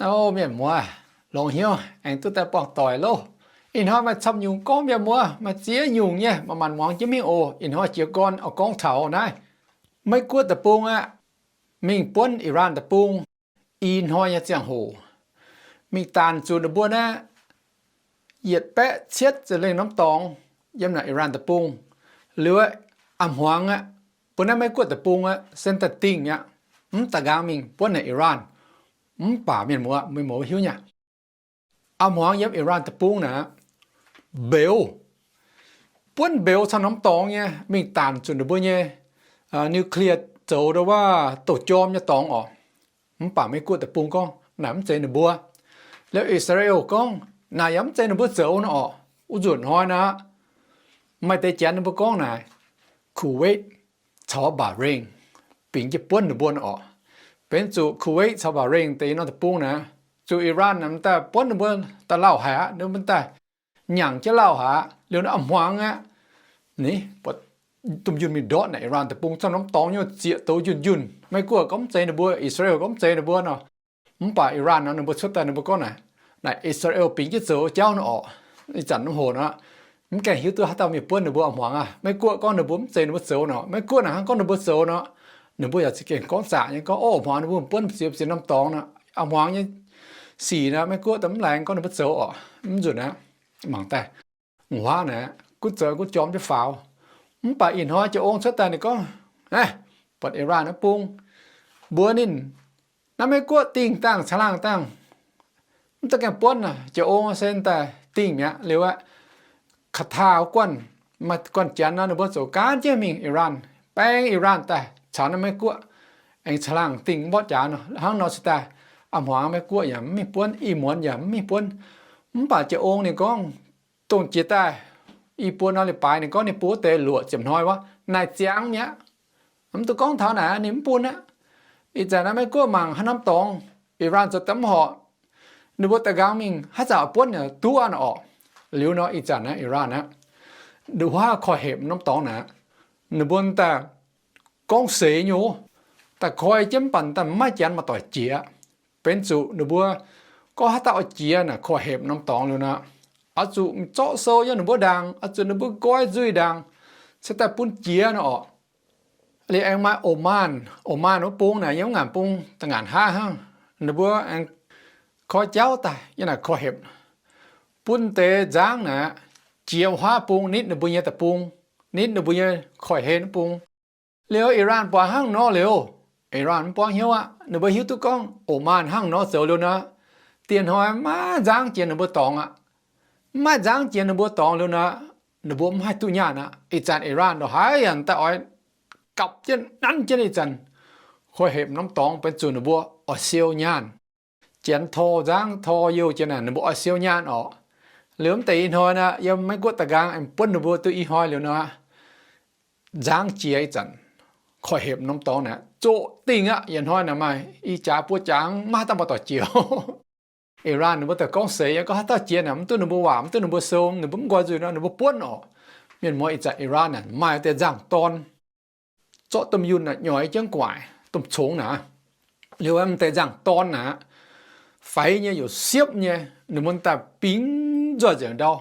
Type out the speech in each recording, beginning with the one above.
O mienh muoz, longx hnyouv aengx duqv daaih buangh doic loh. Ih hnoi maaih camv nyungc gorngv mienh muoz maaih ziex nyungc nyei, maaih maanc muangx jienv mingh oc. Ih hnoi jiez gorn oix gorngv taux naaiv Meiv Guoqv deic-bung aqv, mingh buonv Iran deic-bung. Ih hnoi nyei ziangh hoc mingh daanc zuqc ninh mbuo naaiv yietc baeqv cietv ziepc lengh norm dorngx yiem naaic Iran deic-bung. Liuz aqv, a'hmuangx aqv, mbuo naaiv Meiv Guoqv deic-bung aqv, se daaih dingh mi'aqv, mv da'nqaang mingh buonv naaic Iran. Mv baac mienh muoz, mienh muoz hiuv nyei, a'hmuangx yiem Iran deic-bung naaic, mbeux, buonv mbeux camv norm dorngx nyei mingh daanc zuqc ninh mbuo nyei nuclear zoux ndo wuov douh jorm nyei dorngx orqc. Mv baac Meiv Guoqv deic-bung gorngv naaic mv zeiz ninh mbuo. Liuz Israel gorngv naaic yaac mv zeiz ninh mbuo zoux nor orqc. Wuov nzunc hnoi naaic, maaih deix janx ninh mbuo gorngv naaic, Kuwait caux Bahrain bingx jienv buonv ninh mbuo nor orqc. Benx zuqc Kuwait caux Bahrain deix norm deic-bung naaic, zuqc Iran naaic daaih buonv ninh mbuo daaih lauh haic aqv, ninh mbuo daaih nyangc jienv lauh haic aqv. Liuz naaic a'hmuangx aqv, ninh buatc domh yunh mingh ndortv naaic Iran deic-bung camv norm dorngx nyei zieqc douz njunh njunh. Meiv Guoqv gorngv mv zeiz ninh mbuo, Israel gorngv mv zeiz ninh mbuo nor. Mv baac Iran nor ninh mbuo cuotv daaih ninh mbuo gorngv naaic, naaic Israel bingx jienv zoux jauv nor orqc. Ih zanc norm hoc nor, mv gaengh hiuv duqv haaix dauh mingh buonv ninh mbuo a'hmuangx aqv. Meiv Guoqv gorngv ninh mbuo mv zeiz ninh mbuo zoux nor, Meiv Guoqv naaic hnangv gorngv ninh mbuo zoux nor, ninh mbuo yaac za'gengh gorngv zaqc nyei gorngv, o, a'hmuangx ninh mbuo buonv ziex ziex norm dorngx nor, a'hmuangx nyei sic nor, Meiv Guoqv daaih mv laengz gorngv ninh mbuo zoux orqc. Mv nzunc aqv, mangc daaih, nguaaz naaic gunv zoux gunv jorm jienv faaux. Mv baac ih hnoi jiex ong cuotv daaih ninh gorngv, buatc Iran naaiv bung, mbuox ninh, naaiv Meiv Guoqv dingh dangh caangh laangh dangh, mv da'gaengh buonv aqv. Jiex ong se daaih dingh mi'aqv. Liuz aqv, Qatar wuov guanh, maaih guanh janx nor ninh mbuo ziouc gaanv jienv mingh Iran, baeng Iran daaih caux naaiv Meiv Guoqv aengx caangh laangh dingh mborqv jaax nor. Hnangv nor se daaih a'hmuangx Meiv Guoqv yaac mv mingh buonv, Iran yaac mv mingh buonv. Mv baac jiex ong ninh gorngv, dongh jiex daaih i buo nor leiz-baaix ninh gorngv ninh bun wuov deix luoqc ziepc hnoi wuov naaic ziangx mi'aqv. Mv duqv gorngv taux naaic ninh mv bun aqv. Ih zanc naaiv Meiv Guoqv mangc haaix norm dorngx Iran zoux daaih mv horpc, ninh mbuo da'nqaang mingh haaix zanc buonv yaac duqv aqv nor orqc. Liuz nor ih zanc naaiv Iran aqv, nduov huaav korv-hepc norm dorngx naaic, ninh mbuo daaih gorngv seix nyei, daaih koi jienv mv baac daaih maiv janx maaih doic jiex. Benx zuqc ninh mbuo gorngv haaix dauh oix jiex naaic korv-hepc norm dorngx liuz nor, oix zuqc zorqv sou yiem ninh mbuo ndaangc, oix zuqc ninh mbuo nqoi nzuih ndaangc, se daaih bun jiex nor orqc. Liuz aengx maaih Oman, Oman wuov bung naaic yiem wuov ngaanc bung da'ngaanc haav hnangv, ninh mbuo aengx koi jauv daaih yiem naaic korv-hepc, bun deix nzangv naaic jiex wuov bung nitv ninh mbuo nyei deic-bung, nitv ninh mbuo nyei koiv-hlen wuov bung. Liuz Iran buatc hnangv nor liuz, Iran mv buangv hnyouv aqv. Ninh mbuo hiuv duqv gorngv Oman hnangv nor zoux liuz nor, dieh hnoi maiv nzangv jiex ninh mbuo dorngx aqv. Mv maaih nzangv jiex ninh mbuo dorngx liuz nor, ninh mbuo mv haih duqv nyaanh aqv. Ih zanc Iran ndongc haaix yaac daaih oix gapv jienv nanv jienv ih zanc koiv-hepc norm dorngx benx zuqc ninh mbuo oix siou nyaanh. Janx tor nzangv tor youh jiex naaic ninh mbuo oix siou nyaanh orqc. Liuz mv deix ih hnoi naaic yiem Meiv Guoqv da'nqaang aengx buonv ninh mbuo duqv ih hnoi liuz nor, nzangv jiex ih zanc koiv-hepc norm dorngx naaic zoqc dingh aqv. Yietc hnoi naaic maaih i jaax buo jaax maiv dangh maaih doic jiex. Iran ninh mbuo daaih gorngv seix yaac gorngv haaix dauh jiex naaic mv duqv ninh mbuo waac, mv duqv ninh mbuo sou, ninh mbuo mv nqoi nzuih nor ninh mbuo buonv orqc. Mienh muoz, ih zanc Iran naaic maaih deix nzangv-dorn, zorqv domh yunh naaic nyoix jienv gu'nguaaic domh congx naaic. Liuz mv deix nzangv-dorn naaic, faix nyei, youc siepv nyei, ninh mbuo daaih bingx nzoih nzengc ndau.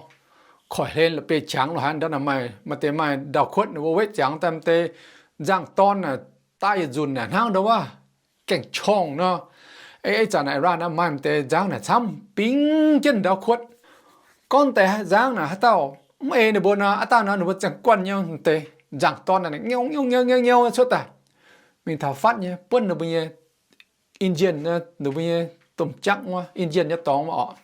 Koiv-hlen la'bieiv-qangx lo haaix ndau naaic maaih, maaih deix maaih ndau-kuotv ninh mbuo wetv ziangx daaih mv deix nzangv-dorn naaic daaih yietc nzunc naaic hnangv ndau wuov gaeng-qorngv nor. Ih zanc naaic Iran naaic maaih mv deix nzangv naaic camv bingx jienv ndau-kuotv. Gorngv deix nzangv naaic haaix dauh mv ei ninh mbuo nor, aav dangh nor ninh mbuo ziangh guanh nyei mv deix nzangv-dorn naaic nyouv nyouv nyouv nyouv nyouv cuotv daaih, mingh taux fatv nyei buonv ninh mbuo nyei engine, ninh mbuo nyei domh jaqv wuov engine nyei dorngx wuov orqc.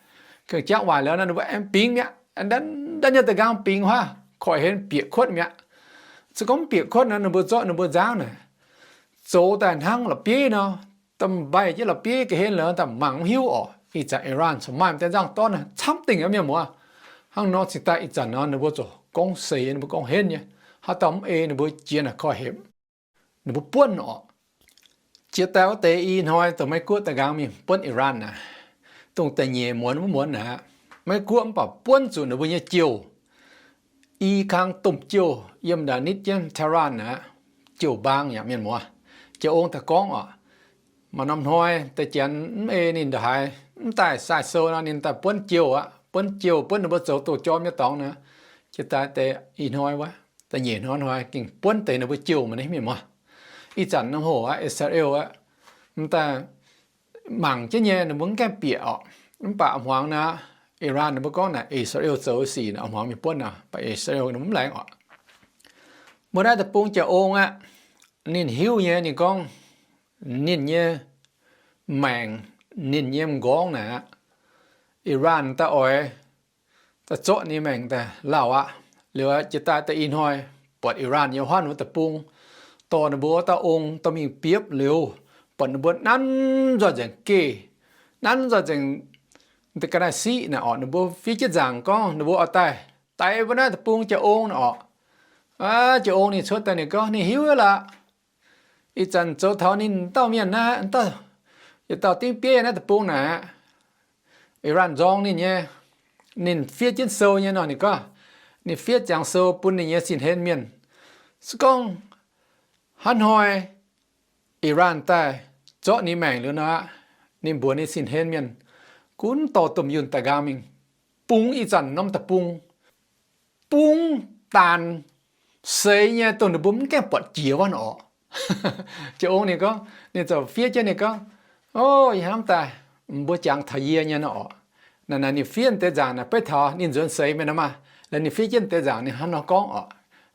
Gengh jaqv waaic liuz nor ninh mbuo aengx bingx mi'aqv. Ndanv nyei da'nqaang bingx huaav koiv-hlen bieqc kuotv mi'aqv. Se gorngv mv bieqc kuotv nor ninh mbuo zorqv ninh mbuo nzangv naaic zoux daaih hnangv la'bieiv nor, da'mbaih jienv la'bieiv ga'hlen lorqc, da'mangc mv hiuv orqc. Ih zanc Iran corc maaih deix nzangv-dorn naaic camv dingh aqv mienh muoz. Hnangv nor cingx daaih ih zanc nor ninh mbuo ziouc gorngv seix, ninh mbuo gorngv henv nyei. Haaix dauh mv ei ninh mbuo jiex naaic koiv-hepc, ninh mbuo buonv orqc. Jiex daaih wuov deix i hnoi dongh Meiv Guoqv da'nqaang mingh buonv Iran naaic, dongh da'nyeic muonz wuov muonz naaic, Meiv Guoqv mv baac buonv zuqc ninh mbuo nyei jouh, i kang domh jouh yiem ndau nitv jienv Tehran naaic, jouh mbaang yaac mienh muoz. Jiex ong daaih gorngv orqc, Maaih norm hnoi deix Janx mv ei ninh ndongc haaix, mv daaih sai sou nor ninh daaih buonv jouh aqv, buonv jouh buonv ninh mbuo zoux douz-jorm nyei dorngx nor. Jiex daaih deix ih hnoi wuov, da'nyeic hnoi hnoi gengh buonv deix ninh mbuo jouh mv mienh muoz. Ih zanc norm hoc aqv, I^saa^laa^en aqv, mv daaih mangc jienv nyei ninh mbuo mv gaengh bieqc orqc. Mv baac hmuangx naaic, Iran ninh mbuo gorngv naaic I^saa^laa^en zoux sic naaic hmuangx mingh buonv naaic, mv baac I^saa^laa^en ninh mv laengz orqc. Mbuo naaiv deic-bung jiex ong aqv, ninh hiuv nyei, ninh gorngv ninh nyei maengc, ninh nyei m'nqorngv naaic aqv, Iran daaih oix daaih zorqv ninh maengc daaih lauh aqv. Liuz jiex daaih deix ih hnoi buatc Iran nyei huav ninh mbuo deic-bung dorh ninh mbuo wuov dauh ong dorh mingh biopv liuz, buatc ninh mbuo nanv nzoih nzengc geh, nanv nzoih nzengc ga'naaiv siqv naaic orqc, ninh mbuo fiev jienv nzaangc gorngv ninh mbuo oix daaih daix mbuo naaiv deic-bung jiex ong naaic orqc. Jiex ong ninh cuotv daaih ninh gorngv ninh hiuv lorqc. Ih zanc zoux taux ninh dauh mienh naaiv, yietc dauh dingv bieiv naaiv deic-bung naaic aqv, Iran nzorng ninh nyei, ninh fiev jienv sou nyei nor ninh gorngv, ninh fiev ziangx sou bun ninh nyei sin-hlen mienh. Se gorngv hnangv hnoi Iran daaih zorqv ninh maengc liuz nor aqv, ninh mbuox ninh sin-hlen mienh gunv dorh domh yunh daaih nqaang mingh bungx ih zanc norm deic-bung, bungx daanh seix nyei dongh ninh mbuo mv gaengh buatc jiex wuov nor orqc. Jiex ong ninh gorngv, ninh ziouc fiev jienv ninh gorngv, O, yie hnamv daaih mbuo jangx taux yie nyei nor orqc. Naaic naaic ninh fiev deix nzaangc naaic beiv taux ninh nzuonx seix mienh nor maah. Liuz ninh fiev jienv deix nzaangc ninh hnangv nor gorngv orqc.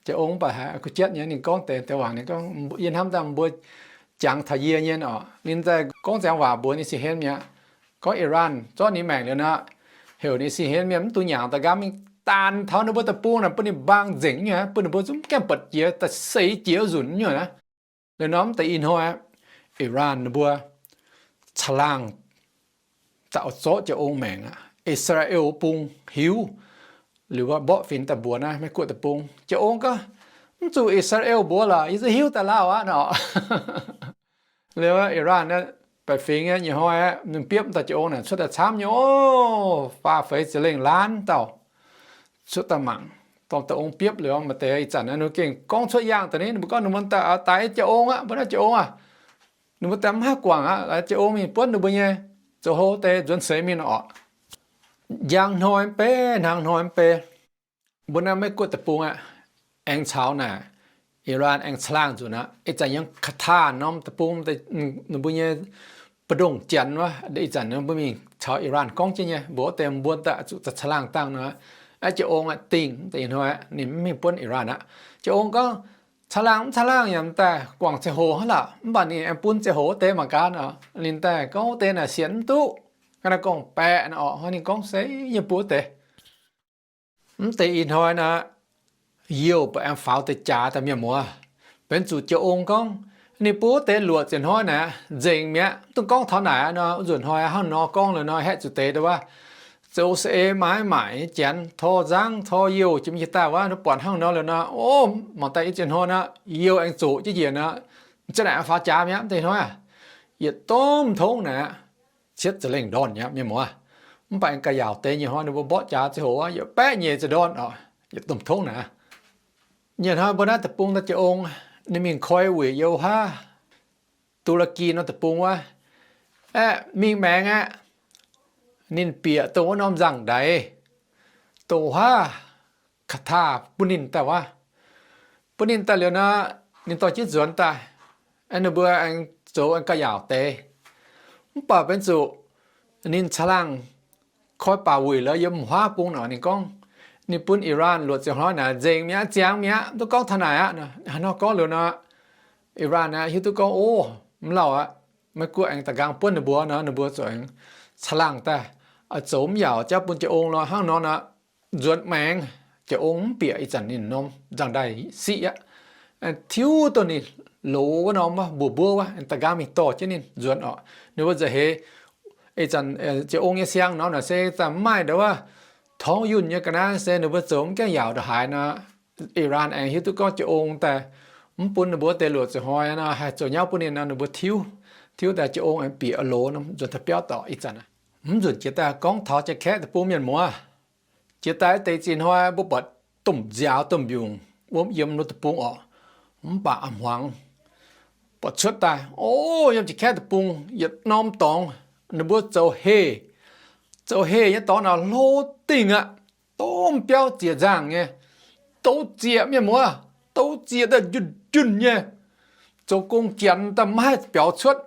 Jiex ong mv baac haiz kuh jatv nyei, ninh gorngv deix deix waac ninh gorngv, Yie hnamv daaih mbuo jangx taux yie nyei orqc. Ninh daaih gorngv ziangx waac mbuox ninh sin-hlen mienh aqv, gorngv Iran zorqv ninh maengc liuz nor, heuc ninh sin-hlen mienh mv dungx nyanc daaih nqaang mingh daanh taux ninh mbuo deic-bung naaic bun ninh mbaang nzengc nyei, bun ninh mbuo zungv mv gaengh buatc jiex daaih seix jiex zuqc nyei aqv. Liuz norm deix ih hnoi Iran ninh mbuo caangh laangh daaih oix zorqv jiex ong maengc aqv. I^saa^laa^en bung hiuv liuz, mborqv fingx daaih mbuox naaiv Meiv Guoqv deic-bung. Jiex ong gorngv, Mv zuqc I^saa^laa^en mbuox lorqc, yie zungv hiuv daaih lauh aqv nor. Liuz Iran baeqc fingx nyei hnoi aqv, ninh biopv daaih jiex ong naaic cuotv daaih camv nyei oc, faah feix ziepc lengh laanh dauh cuotv daaih mangc, dorh deix ong biopv liuz, maaih deix ih zanc ninh gengh gorngv cuotv yangh daaih ni, ninh mbuo gorngv ninh mbuo daaih daix jiex ong aqv, mbuo naaiv jiex ong aqv. Ninh mbuo daaih mv haih guangc aqv, jiex ong mingh buonv ninh mbuo nyei, zoux hlo deix nzuonx seix mingh orqc. Njang hnoi mv bei, hnangv hnoi mv bei, mbuo naaiv Meiv Guoqv deic-bung aqv, aengx caux naaic Iran aengx caangh laangh nzunc aqv. Ih zanc yiem Qatar norm deic-bung, ninh mbuo nyei mbu'ndongx janx wuov, ih zanc mbuo mingh caux Iran gorngv jienv nyei, mbuox wuov deix mbuo daaih zuqc caangh laangh dangh nor, jiex ong aqv, dingh deix ih hnoi ninh mv mingh buonv Iran aqv. Jiex ong gorngv, Caangh laangh mv caangh laangh yaac daaih guangc ziangh hoc hnangv lorqc, mv baac ninh aengx bun ziangh hoc wuov deix mangc gaax nor, ninh daaih gorngv wuov deix naaic sienx mv duqv, ga'naaiv gorngv-baeqc nor orqc, hnangv ninh gorngv se nyei bun wuov deix. Mv deix ih hnoi nor, youh buatc aengx faaux deix jaax daaih mienh muoz. Benx zuqc jiex ong gorngv, ninh bun wuov deix luoqc ziepc hnoi naaic nzengc mi'aqv, mv dungx gorngv taux naaic nor, nzuonx hnoi hnangv nor gorngv liuz nor, haeqv zuqc deix dongh wuov, zoux saeng-eix maaiz maaic nyei janx, tor nzangv tor youh jiex mingh jiex daaih wuov, buatc hnangv nor liuz nor, o, mangc daaih i ziex hnoi nor, youh aengx zoqc jienv njiec nor, za'naaic faaux jaax mi'aqv. Mv deix hnoi yietc domh tongv naaic, cietv ziepc lengh ndorn mi'aqv mienh muoz. Mv baac aengx ga'yaauc deix nyei hnoi ninh mbuo mborqv jaax ziangh hoc yietc baeqv nyeic ziepc ndorn oc, yietc domh tongv naaic. Nyei hnoi mbuo naaiv deic-bung daaih jiex ong, ninh mingh koi wuic yiem wuov haav, Tuu^laa^ki norm deic-bung wuov, aeqv, mingh maengx aqv. Ninh bieqc dongh wuov norm nzangv-ndaix, dongh wuov haav, Ka'taav bun ninh daaih wuov. Bun ninh daaih liuz nor, ninh dorh jienv nzuonx daaih, ninh mbuo aengx zoux aengx ga'yaauc deix. Mv baac benx zuqc ninh caangh laangh koi baac wuic lorz yiem haav bung nor, ninh gorngv, ninh bun Iran luoqc ziepc hnoi naaic nzengc mi'aqv, ziangx mi'aqv, mv dungx gorngv taux naaic aqv. Hnangv nor gorngv liuz nor, Iran aeqv, hiuv duqv gorngv, o, mv lauh aqv, Meiv Guoqv aengx daaih nqaang buonv ninh mbuo nor, ninh mbuo ziouc aengx caangh laangh daaih, oix zoux mv yaauc jauv bun jiex ong nor. Hnangv nor nor, nzuonx maengx, jiex ong mv bieqc ih zanc ninh norm nzangv-ndaix siqv aqv. Tiuv dongh ninh loz wuov norm wuov mbuov mbuov wuov, daaih nqaang mingh dorh jienv ninh nzuonx oc. Ninh mbuo nza'heix ih zanc jiex ong nyei siang nor naaic se daaih mv maaih ndau wuov torngv yunh nyei ga'naaiv se ninh mbuo zoux mv gaengh yaauc ndongc haaix nor, Iran aengx hiuv duqv gorngv jiex ong daaih mv bun ninh mbuo deix luoqc ziepc hnoi nor, haih zoux nyauv bun ninh nor, ninh mbuo tiuv, tiuv daaih jiex ong aengx bieqc loz nor nzuonx daaih biauv dorc ih zanc. Mv nzunc jiex daaih gorngv taux Janx-Kaeqv deic-bung mienh muoz. Jiex daaih deix zinh hnoi mbuo buatc domh nziaaux domh mbiungc wuom yiem nor deic-bung orqc. Mv baac a'hmuangx buatc cuotv daaih, o, yiem Janx-Kaeqv deic-bung yietc norm dorngx, ninh mbuo zoux heh, zoux heh nyei dorngx naaic hlo dingh aqv, domh biauv ziec nzangh nyei, douz ziec mienh muoz, douz ziec daaih njunh njunh nyei. Zoux gong Janx daaih maiv haih biaux cuotv,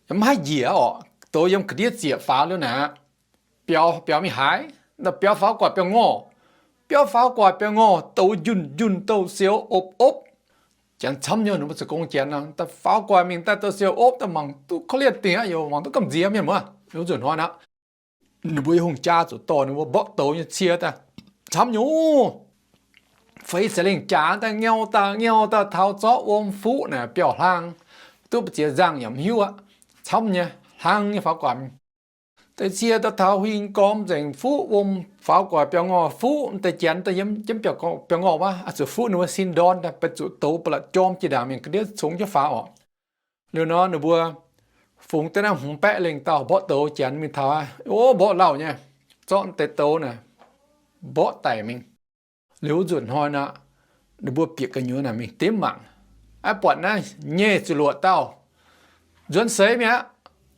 maiv haih njiec orqc, douz yiem ga'ndiev ziec faaux liuz naaic, biaux, biaux mingh haaix, daaih biaux faaux gu'nguaaic biauv-ngorh, biaux faaux gu'nguaaic biauv-ngorh, douz njunh njunh, douz siou opv opv. Janx camv nyei, ninh mbuo zoux gong Janx nor, daaih faaux gu'nguaaic mingh daaih douz siou opv, daaih mangc duqv korv-lienh dingh aqv, yaac mangc duqv gamh nziex mienh muoz. Wuov nzunc hnoi aqv, ninh mbuo yiem hungh jaa zuqc dorh ninh mbuo mborqv douz nyei cie daaih camv nyei. Feix seix lengh jaax daaih nyau daaih nyau daaih taux zorqv wuom fuqv naaic biauv-hlang, duqv mbu'ziex nzangh yaac mv hiuv aqv. Camv nyei, hlang nyei faaux gu'nguaaic. Deix cie daaih taux huing gorm nzengc fuqv wuom, faaux gu'nguaaic biauv-ngorh fuqv, deix Janx daaih yiem jienv biauv-ngorh wuov, zuqc fuqv ninh mbuo sin ndorn daaih, benx zuqc douz ba'laqc jorm jiex ndaangc mingh ga'ndiev congx jienv faaux orqc. Liuz nor ninh mbuo fungx deix naaiv hmz baeqv lengh dauh mborqv douz, Janx mingh taux aqv, o, mborqv lauh nyei, zorqv deix douz naaic mborqv daic mingh. Liuz wuov nzunc hnoi nor, ninh mbuo bieqc gu'nyuoz naaic mingh dimv mangc, aeqv, buatc naaiv nyeic ziepc luoqc dauh nzuonx seix mi'aqv,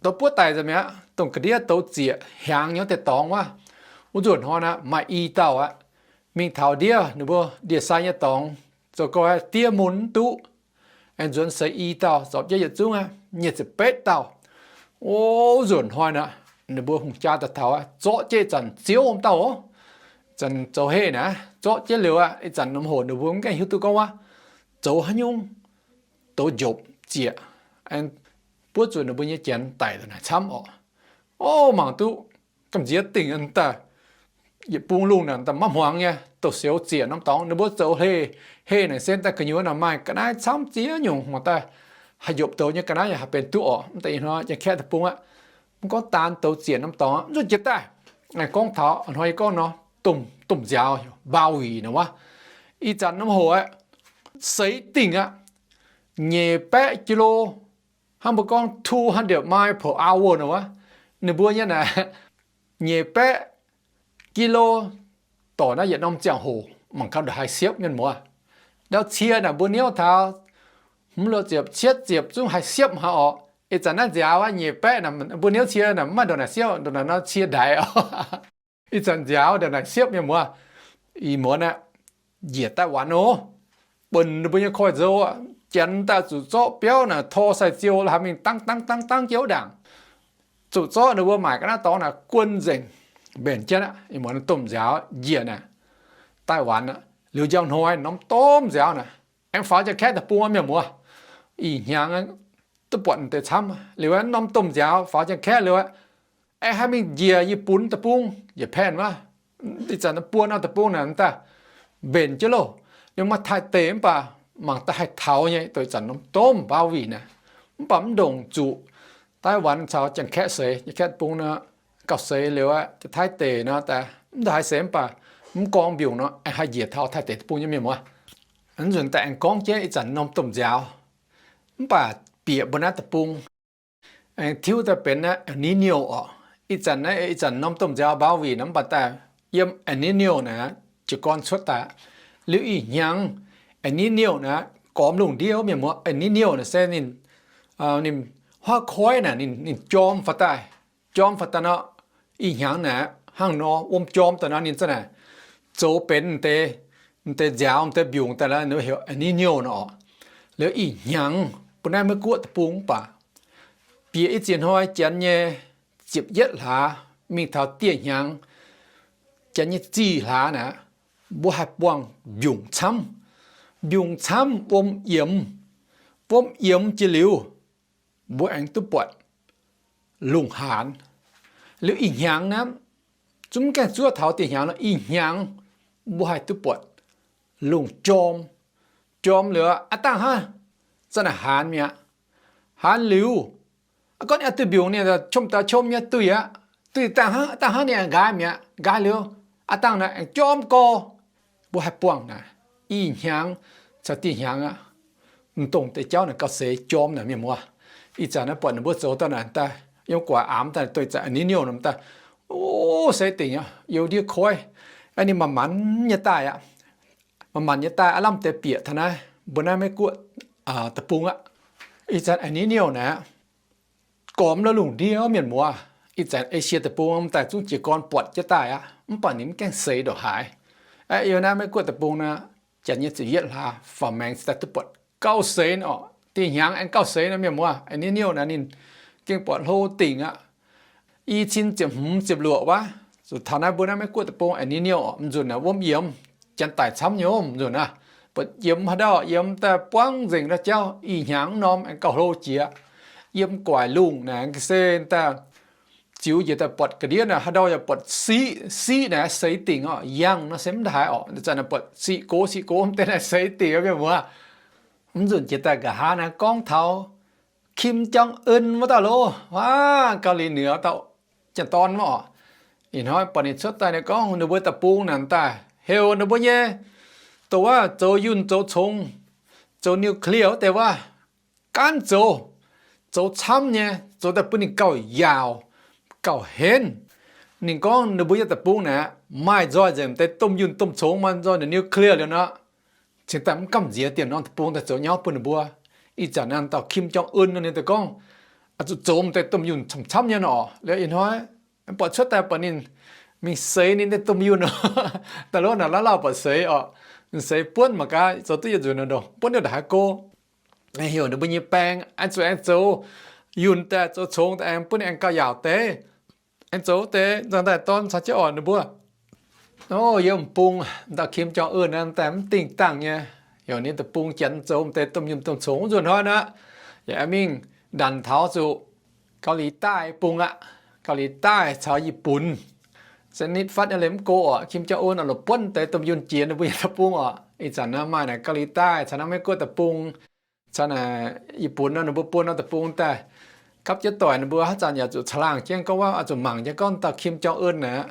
douz buov daic nzengc mi'aqv, dongh ga'ndiev douz ziec hiaangx nyei deix dorngx wuov. Wuov nzunc hnoi nor maaih i dauh aqv, mingh taux ndiev ninh mbuo ndie-sai nyei dorngx, zoux gau diev mun mv duqv. Aengx nzuonx seix i dauh, zorpc jienv yietc zungv aqv, nyeic ziepc betv dauh. O, nzunc hnoi nor, ninh mbuo hungh jaa daaih taux aqv, zorqv jienv ih zanc ziouv wuom dauh oc. Zanc zoux heh naaic, zorqv jienv liuz aqv, ih zanc norm hoc ninh mbuo mv gaengh hiuv duqv gorngv wuov zoux haaix nyungc douz njopc ziec, aengx buov zuqc ninh mbuo nyei Janx daic daaih naaic camv orqc. O, mangc duqv gamh nziex dingh daaih, yietc bung lungh naaic daaih maiv hmuangx nyei, douz siou ziec norm dorngx. Ninh mbuo zoux heh, heh naaic se daaih gu'nyuoz naaic maaih ga'naaiv camv ziex nyungc, mangc daaih haih njopc douz nyei ga'naaiv yaac haih benx duqv orqc. Mv deix ih hnoi Janx-Kaeqv deic-bung aqv, mv gorngv daan douz ziec norm dorngx, mv zuqc jiex daaih. Aengx gorngv taux ih hnoi yie gorngv nor, domh, domh nziaaux, Bowie naaic wuov, ih zanc norm hoc aqv, seix dingh aqv, nyeic baeqv กิโล, hnangv mbuo gorngv two hundred mile per hour naaic wuov, ninh mbuo nyei naaic, nyeic baeqv กิโล dorc naaiv yietc norm ziangh hoc mangc gaax ndongc haaix siepv mienh muoz. Ndau cie naaic mbuo niouv taux hmz luoqc ziepc cietv ziepc zungv haiz siepv haic orqc. Ih zanc naaiv nziaaux aqv, nyeic baeqv naaic mbuo niouv cie naaic mv maaih ndongc naaic siepv, ndongc naaic nor cie ndaix orqc. Ih zanc nziaaux ndongc naaic siepv mienh muoz. Ih muonz aqv, njiec Daaih Wanc oc, bun ninh mbuo nyei koiv-nzou aqv, Janx daaih zuqc zorqv biauv naaic tor sai-ziou la'haaix mingh dangv dangv dangv dangv jienv wuov ndaangc. Zuqc zorqv ninh mbuo maaic ga'naaiv dorngx naaic guon nzengc, mbenc jienv aqv. Ih muonz domh nziaaux njiec naaic, Daaih Wanc aqv, liuz njang hnoi norm domh nziaaux naaic, aengx faaux Janx-Kaeqv deic-bung mienh muoz. Ih hnyangx duqv buatc deix camv liuz, norm domh nziaaux faaux Janx-Kaeqv liuz aqv, aengx haih mingh njiec Yietc Bun deic-bung, Japan wuov. Ih zanc buo norm deic-bung naaic daaih mbenc jienv loh. Yiem maaih Taiv deic mv baac mangc daaih haih taux nyei, dongh ih zanc norm domh Bowie naaic. Mv baac mv ndongc zuqc Daaih Wanc caux Janx-Kaeqv seix, Janx-Kaeqv deic-bung nor, gauh seix liuz aqv, Taiv deic nor, mv ndongc haaix seix mv baac mv gorngv mbiungc nor, aengx haih njiec taux Taiv deic deic-bung nyei mienh muoz. Ih zanc daaih aengx gorngv jienv ih zanc norm domh nziaaux, mv baac bieqc mbuo naaiv deic-bung aengx tiuv daaih benx naaiv El Niño orqc. Ih zanc naaiv, ih zanc norm domh nziaaux Bowie nor, mv baac daaih yiem El Niño naaic jiez gorn cuotv daaih. Liuz ih hnyangx El Niño naaic, gormx lungh ndiev mienh muoz, El Niño naaic se ninh, ninh huaav koiv naaic ninh, ninh jorm faaux daaih. Jorm faaux daaih nor, ih hnyangx naaic hnangv nor wuom jorm daaih nor, ninh za'naaic zoux benx deix, deix nziaaux, deix mbiungc daaih, heuc El Niño nor orqc. Liuz ih hnyangx bun naaiv Meiv-Guoqv deic-bung mv baac bieqc ih ziex hnoi Janx nyei ziepc yietv hlaax mingh taux dieh hnyangx Janx nyei zih hlaax naaic, mbuo haih buangh mbiungc camv. Mbiungc camv, wuom yiemx. Wuom yiemx jiex liuz, mbuo aengx duqv buatc lungh haanz. Liuz ih hnyangx naaiv, zungv gaengh zuov taux dieh hnyangx nor, ih hnyangx mbuo haih duqv buatc lungh jorm. Jorm liuz aqv dangh hnangv, za'naaic haanz mi'aqv. Haanz liuz, gorngv ninh duih mbiungc ninh qom daaih qom nyei duih aqv. Duih dangh hnangv, dangh hnangv ninh aengx nqaai mi'aqv. Nqaai liuz, aqv dangh naaic aengx jorm gorx. Mbuo haih buangh naaic, ih hnyangx caux dieh hnyangx aqv, m'dongh deix jauv naaic gauh seix jorm naaic mienh muoz. Ih zanc naaiv buatc ninh mbuo zoux daaih naaic daaih, yiem guaax aamx daaih dongh ih zanc El Niño nor daaih, o, se dingc aqv, you ndiev koiv, ninh manc-manc nyei daaih aqv. Manc-manc nyei daaih aav lamh deix bieqc taux naaiv mbuo naaiv Meiv-Guoqv deic-bung aqv. Ih zanc Aniniu naaic, gormx la'lungh ndiev mienh muoz. Ih zanc Esie deic-bung m'daaih zungv jiez gorn buatc jienv daaih aqv, mv baac ninh mv gaengh seix ndongc haaix. Aeqv, yiem naaiv Meiv-Guoqv deic-bung naaic, janx nyei ziepc yietv hlaax faaux maengx cingx daaih duqv buatc gauh seix orqc. Dih hnyangx aengx gauh seix nor mienh muoz. Aniniu naaic ninh gengh buatc hlo dingc aqv. I cin ziepc hmz ziepc luoqc wuov, zuqc taux naaiv mbuo naaiv Meiv-Guoqv deic-bung Aniniu, m'nzunc naaic wuom yiemx, janx daic camv nyei, m'nzunc aqv. Buatc yiemx haaix dauh yiemx daaih buangv nzengc ndau jauv, ih hnyangx mv norm aengx gauh hlo jiex. Yiem guaix lungh naaic se daaih ziux njiec daaih buatc ga'ndiev naaic, haaix ndau yaac buatc siqv, siqv naaic seix dingc orqc. Yangh nor se mv ndaaih haaix orqc, zanc naaic buatc siqv gox siqv gox m'deix naaic seix dingc mienh muoz. Mv nzunc jiex daaih nqa'haav naaiv gorngv taux Kim Jong Un wuov dauh loh, aav, Gauh Lih Nüex dauh janx-dorn wuov orqc. Ih hnoi buatc ninh cuotv daaih ninh gorngv ninh mbuo deic-bung naaic daaih heuc ninh mbuo nyei dongh wuov zoux yunh zoux congx, zoux nuclear wuov deix wuov, gaanv zoux, zoux camv nyei, zoux daaih bun ninh gauh yaauc, gauh henv. Ninh gorngv ninh mbuo nyei deic-bung naaic maaih nzoih nzengc deix domh yunh domh congx, maaih nzoih nuclear liuz nor, cingx daaih mv gamh nziex dieh norm deic-bung daaih zoux nyauv bun ninh mbuo. Ih zanc naaiv dauh Kim Jong Un ninh daaih gorngv, zuqc zoux deix domh yunh camv-camv nyei nor. Liuz ih hnoi buatc cuotv daaih buatc ninh mingh seix ninh deix domh yunh daaih loh naaic, lauh lauh buatc seix orqc. Ninh seix buonv mangc gaax zoux duqv yietc nzunc nor ndongc, buonv ndongc haaix go. Heuc ninh mbuo nyei baeng aengx zuqc aengx zoux yunh daaih zoux congx daaih aengx bun ninh aengx gauh yaauc deix. Aengx zoux deix nzangc-daaih dorn caux jienv orqc ninh mbuo. O, yiem bung dauh Kim Jong Un naaiv daaih mv dingh dangh nyei, heuc ninh deic-bung janx zoux deix domh yunh domh congx nzuonx hnoi nor, yaac aengx mingh ndanc taux zuqc Gauh Lih Daaih bung aqv. Gauh Lih Daaih caux Yietc Bunc. Se nitv fatv nyei leiz mv go orqc, Kim Jong Un oix lorz buonv deix domh yunh jiex ninh mbuo nyei deic-bung orqc. Ih zanc naaiv maaih naaic Gauh Lih Daaih caux naaiv Meiv-Guoqv deic-bung caux naaic Yietc Bunc nor, ninh mbuo buo norm deic-bung daaih gapv jienv doic ninh mbuo haaix zanc yaac zuqc caangh laangh jienv gorngv wuov, oix zuqc mangc jienv gorngv dauh Kim Jong Un naaic,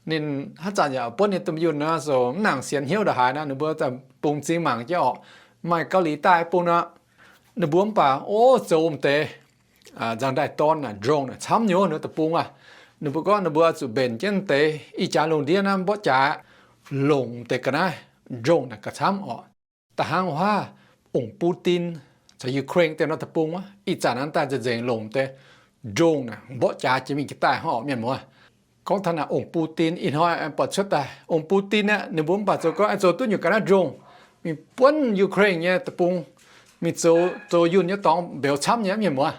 ninh haaix zanc yaac buonv ninh domh yunh nor, zoux mv nangc sienx hnyouv ndongc haaix nor, ninh mbuo daaih bungx m'zing mangc jienv orqc. Maaih Gauh Lih Daaih bung nor, ninh mbuo mv baac o zoux m'deix nzangc-daaih dorn naaic, drone naaic camv nyei wuov deic-bung aqv. Ninh mbuo gorngv ninh mbuo oix zuqc mbenc jienv deix ih jaax lungh ndiev naaiv mborqv jaax, longc deix ga'naaiv drone naaic gauh camv orqc. Da'hnangv wuov, ongc Putin caux Ukraine deix norm deic-bung wuov, ih zanc naaiv daaih nzengc-nzengc longc deix drone naaic mborqv jaax jiex mingh jiex daaih hnangv orqc mienh muoz. Gorngv taux naaic ongc Putin ih hnoi buatc cuotv daaih, ongc Putin naaic ninh mbuo mv baac zoux gorngv aengx zoux duqv nyungc ga'naaiv drone mingh buonv Ukraine nyei deic-bung, mingh zoux, zoux yunh nyei dorngx mbeux camv nyei mienh muoz.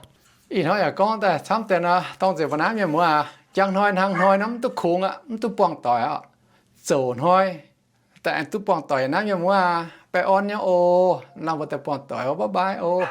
Ih hnoi yaac gorngv daaih camv deix nor, dorng nzengc mbuo naaiv mienh muoz aac, jangx hnoi hnangv hnoi nor mv duqv kungx aqv, mv duqv buangh doic aqv. Zoux hnoi daaih aengx duqv buangh doic naaiv mienh muoz aac, baengh orn nyei oc. Hnangv mbuo daaih buangh doic oc, bye bye oc.